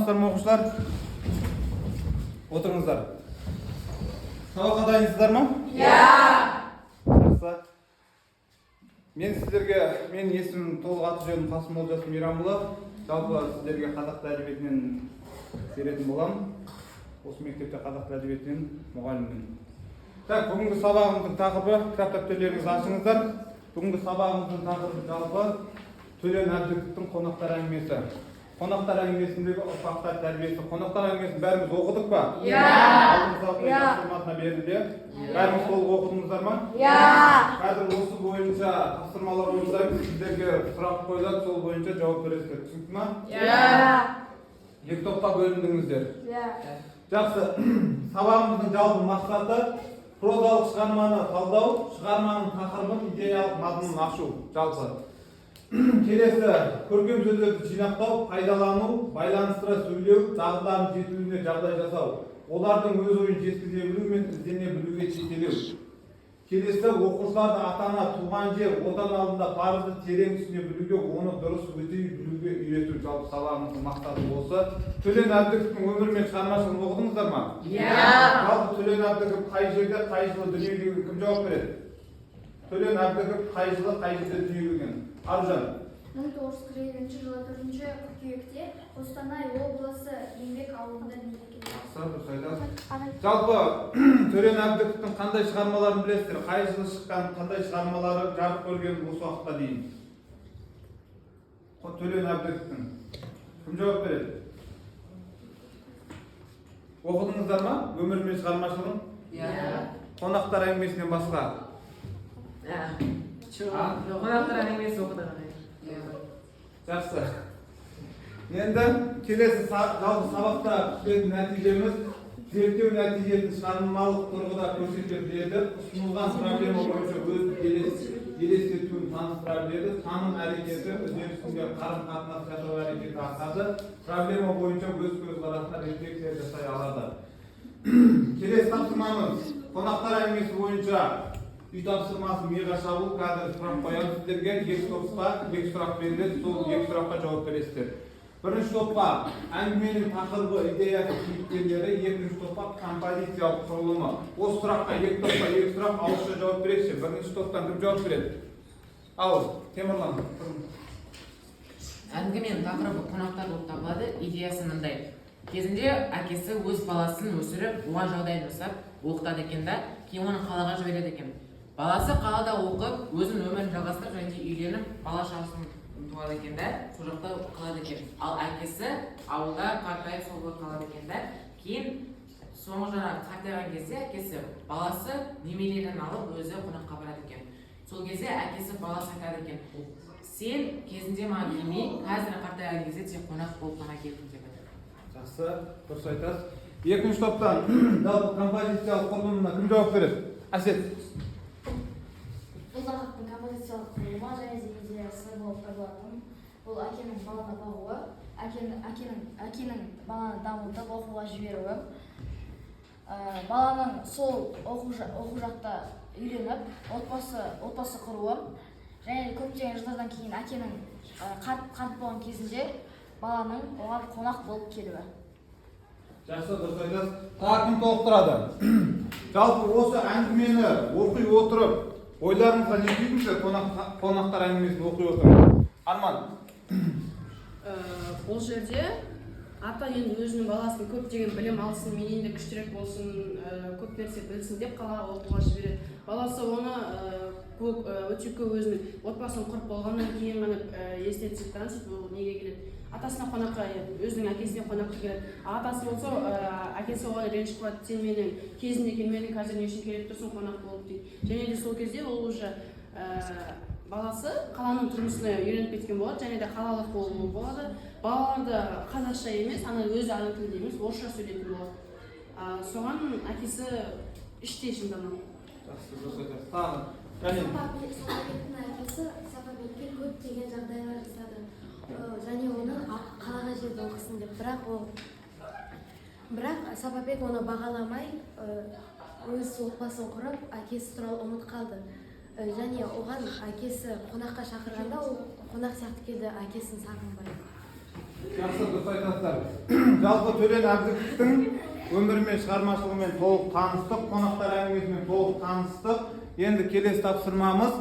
Саламатсыздар ма, оқушылар? Отырыңыздар. Сабаққа дайынсыздар ма? Иә. Жақсы. Мен сіздерге, менің есімім, толық аты жөнім Қасым Олжас Мейрамұлы. Жалпы сіздерге қазақ тілі әдебиетінен беретін боламын. Осы мектепте қазақ тілі әдебиетінен мұғаліммін. Так, бүгінгі сабағымыздың тақырыбы, кітап дәптерлеріңізді ашыңыздар. Бүгінгі сабағымыздың тақырыбы жалпы Төлен Әбдіковтің «Қонақтар» әңгімесі. Қонақтар әңгімесіндегі ұрпақтар тәрбиесі. Қонақтар әңгімесін бәріміз оқыдық па? Иә. Алдыңғы сабақта Иә. тапсырмасына берілді. Бәріміз толық оқыдыңыздар ма? Иә. Қазір осы бойынша тапсырмалар орындаймыз. Сіздерге сұрақ қойылады, сол бойынша жауап бересіздер. Түсінікті ма? Иә. Екі топқа бөліндіңіздер. Иә. Жақсы. Сабағымыздың жалпы мақсаты: прозалық шығарманы талдау, шығарманың тақырыбын, идеялық мазмұнын ашу. Жалпы. Келесі көркем сөздерді жинақтау, пайдалану, байланыстыра сөйлеу дағдыларын жетілуіне жағдай жасау. Олардың өз ойын жеткізе білу мен іздене білуге жетелеу. Келесі оқушыларды ата-ана, туған жер, отан алдында парызды терең түсіне білуге, оны дұрыс өтей білуге үйрету. Жалпы сабағымыздың мақсаты осы. Төлен Әбдіковтің өмірі мен шығармашылығын оқыдыңыздар ма? Иә. Жалпы Төлен Әбдіков қай жерде, қай жылы дүниеге келген? Кім жауап береді? Төлен Әбдіков қай жылы, қай жерде дүниеге келген? Аружан. 1942 жылы 4 қыркүйекте Қостанай облысы Еңбек ауылында дүниеге келген. Жақсы, дұрыс айтасыз. Жалпы Төлен Әбдіковтің қандай шығармаларын білесіздер? Қай жылы шыққан, қандай шығармалары жарық көрген осы уақытқа дейін? Төлен Әбдіковтің. Кім жауап береді? Оқыдыңыздар ма өмірі мен шығармашылығын? Иә. «Қонақтар» әңгімесінен басқа. «Қонақтар» әңгімесі оқыдық. Иә. Жақсы. Енді келесі жалпы сабақта күтетін нәтижеміз: зерттеу нәтижесін шығармалық тұрғыда көрсете біледі, ұсынылған проблема бойынша өз елестетуін таныстыра біледі, таным әрекеті үдерісінде қарым қатынас жасау әрекеті артады, проблема бойынша өз көзқарасына рефлексия жасай алады. Келесі тапсырмамыз «Қонақтар» әңгімесі бойынша үй тапсырмасы, миға шабуыл. Қазір сұрақ қоямын сіздерге. Екі топқа екі сұрақ беріледі, сол екі сұраққа жауап бересіздер. Бірінші топқа әңгіменің тақырыбы, идеясы, кейіпкерлері, екінші топқа композициялық құрылымы. Осы сұраққа екі топқа екі сұрақ, ауызша жауап берейікші. Бірінші топтан кім жауап береді? Ал, Темірлан, тұрыңыз. Әңгіменің тақырыбы қонақтар болып табылады. Идеясы мындай: кезінде әкесі өз баласын өсіріп, оған жағдайын жасап оқытады екен да, кейін оны қалаға жібереді екен. Баласы қалада оқып, өзінің өмірін жалғастырып және де үйленіп, бала шағасын туады екен да, сол жақта қалады екен. Ал әкесі ауылда қартайып, сол бойы қалады екен да. Кейін соңғы жаңағы қартайған кезде әкесі баласы немерелерін алып, өзі қонаққа барады екен. Сол кезде әкесі баласы айтады екен: «Сен кезінде маған келмей, қазір қартайған кезде тек қонақ болып қана келдің», — деп айтады. Жақсы, дұрыс айтасыз. Екінші топтан жалпы композициялық құрылымына кім жауап береді? Әсет. Бұл тақырыптың композициялық құрылымы және де идеясы болып табылатын бұл әкенің баланы бағуы, әкенің баланы дамытып, оқуға жіберуі, баланың сол оқу жақта үйленіп, отбасы құруы және көптеген жылдардан кейін әкенің қарт болған кезінде баланың оған қонақ болып келуі. Жақсы, дұрыс айтасыз. Тағы кім толықтырады? Жалпы осы әңгімені оқи отырып, ойларыңызға не түйдіңіздер, «Қонақтар» әңгімесін оқи отырып? Арман. Бұл жерде ата енді өзінің баласын көптеген білім алсын, менен де күштірек болсын, көп нәрсе білсін деп қалаға оқуға жібереді. Баласы оны өте көп өзінің отбасын құрып болғаннан кейін ғана есіне түседі да, сөйтіп ол неге келеді? Атасына қонаққа, өзінің әкесіне қонаққа келеді. А атасы болса, әкесі оған ренжіп қалады: «Сен менің кезінде келмедің, қазір не үшін келіп тұрсың қонақ болып?» — дейді. Және де сол кезде ол уже баласы қаланың тұрмысына үйреніп кеткен болады және де қалалық болу болады. Балалар да қазақша емес, ана өзі ана тілінде емес, орысша сөйлейтін болады. Соған әкесі іштей жынданады. Жақсы, дұрыс айтасыз. Тағы және Сапабектің әкесі Сапабекке көптеген жағдайлар жасады және оны қалаға жіберді оқысын деп, бірақ Сапабек оны бағаламай, өз отбасын құрып, әкесі туралы ұмытып қалды. Және оған әкесі қонаққа шақырғанда, ол қонақ сияқты келді, әкесін сағынбай. Жақсы, дұрыс айтасыздар. Жалпы Төлен Әбдіковтің өмірімен, шығармашылығымен толық таныстық, қонақтар әңгімесімен толық таныстық. Енді келесі тапсырмамыз: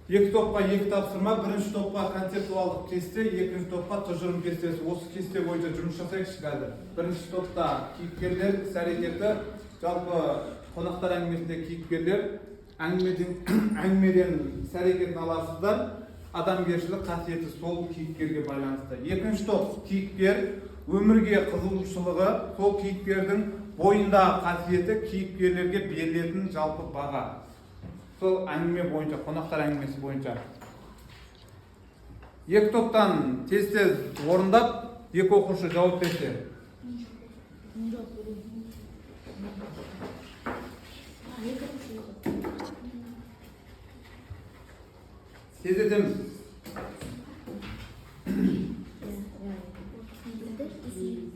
екі топқа екі тапсырма. Бірінші топқа концептуалдық кесте, екінші топқа тұжырым кестесі. Осы кесте бойынша жұмыс жасайықшы қазір. Бірінші топта кейіпкерлер іс әрекеті, жалпы қонақтар әңгімесінде кейіпкерлер әңгімеден іс әрекетін аласыздар, адамгершілік қасиеті сол кейіпкерге байланысты. Екінші топ: кейіпкер өмірге қызығушылығы, сол кейіпкердің бойындағы қасиеті, кейіпкерлерге берілетін жалпы баға, сол әңгіме бойынша, қонақтар әңгімесі бойынша. Екі топтан тез тез орындап, екі оқушы жауап берсе. Мен жауап берейін. Екі оқушы. Тездетеміз. Иә.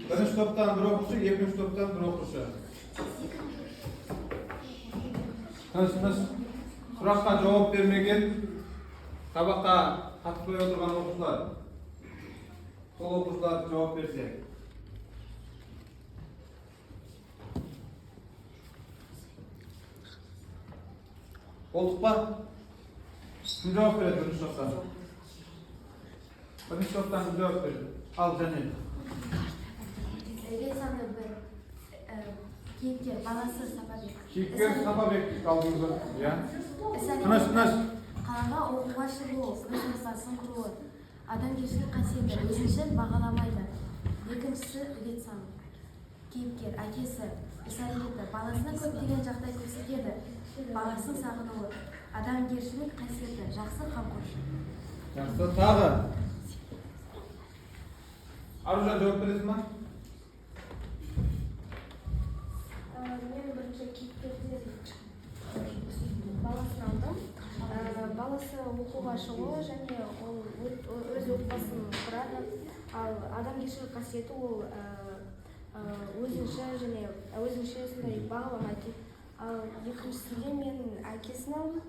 Бірінші топтан бір оқушы, екінші топтан бір оқушы. Тыныш, тыныш. Сұраққа жауап бермеген, сабаққа қатыспай отырған оқушылар, сол оқушылар жауап берсе. Болдық па? Кім жауап береді бірінші топтан? Бірінші топтан кім жауап береді? Ал, Жәнел. Рет саны бір, кейіпкер баласы Сапабек. Кейіпкер Сапабек алдыңызда, иә. Іс-әрекеті Тыныш, тыныш. Қалаға оқуға шығуы, өз отбасын құруы, адамгершілік қасиеті, өзінше бағаламайды. Екіншісі рет саны. Кейіпкер әкесі, іс-әрекеті баласына көптеген жағдай көрсетеді, баласын сағынуы, адамгершілік қасиеті, жақсы қамқоршы. Жақсы, тағы. Аружан, жауап бересің ба? Мен бірінші кейіпкерден баласын алдым. Баласы оқуға шығуы және ол өз отбасын құрады. Ал адамгершілік қасиеті ол өзінше және өзінше сондай бағаламайды. Ал екіншісінде мен әкесін алдым.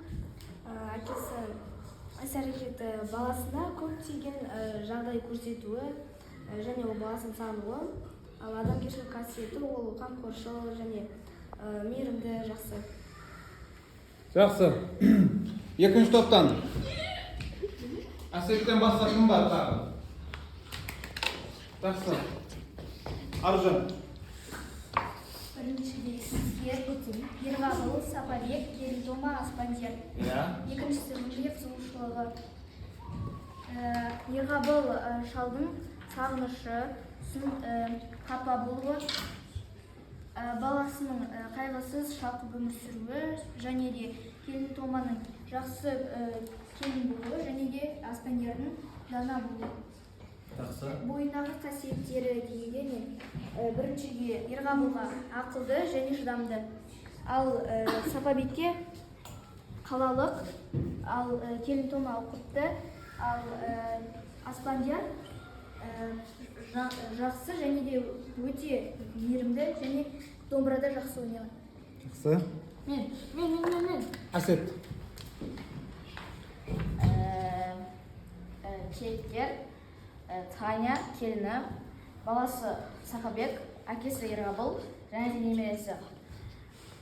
Әкесі іс әрекеті баласына көптеген жағдай көрсетуі және ол баласын сағынуы. Ал адамгершілік қасиеті ол қамқоршыл және мейірімді, жақсы. Жақсы. Екінші топтан Әсеттен басқа кім бар тағы? Жақсы, Аружан. Біріншіде кейіпкер Ерғабыл, Сапабек, Келінтома, Аспандияр. Екіншісі өмірге қызығушылығы. Ерғабыл шалдың сағынышы, сосын қапа болуы, баласының қайғысыз шалқып өмір сүруі және де Келінтоманың жақсы келін болуы және де Аспандиярдың дана болуы. Жақсы. Бойындағы қасиеттері дегенде мен біріншіге, Ерғабылға, ақылды және шыдамды, ал Сапабекке қалалық, ал Келінтома ұқыпты, ал Аспандияр жақсы және де өте мейірімді және домбырада жақсы ойнаған. Жақсы. Мен, мен, мен, мен, мен. Әсет. Кейіпкер Таня келіні, баласы Сақабек, әкесі Ерғабыл және де немересі.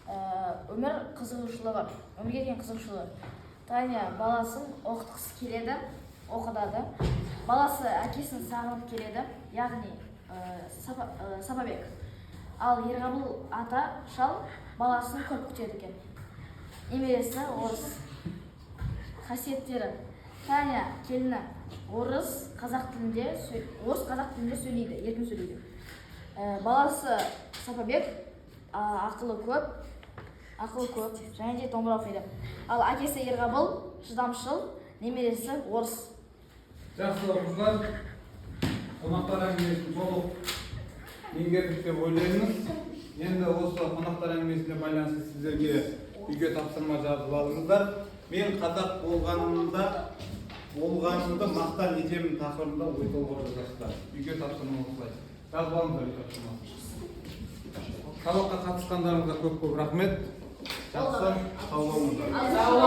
Өмір қызығушылығы, өмірге деген қызығушылығы. Таня баласын оқытқысы келеді, оқытады. Баласы әкесін сағынып келеді, яғни Сапабек. Ал Ерғабыл ата шал баласын көп күтеді екен. Немересі орыс. Қасиеттері. Таня келіні орыс қазақ тілінде сөйлейді, еркін сөйлейді. Баласы Сапабек ақылы көп, ақылы көп және де домбыра оқиды. Ал әкесі Ерғабыл шыдамшыл, немересі орыс. Жақсы, оқушылар, қонақтар әңгімесін толық меңгердік деп ойлаймыз. Енді осы қонақтар әңгімесіне байланысты сіздерге үйге тапсырма жазып алыңыздар. Мен қазақ болғанымды мақтан етемін тақырыбында ой толғау жазасыздар. Үйге тапсырма осылай. Жазып алыңыздар үй тапсырмасын. Сабаққа қатысқандарыңызға көп көп рахмет. Жақсы, сау болыңыздар.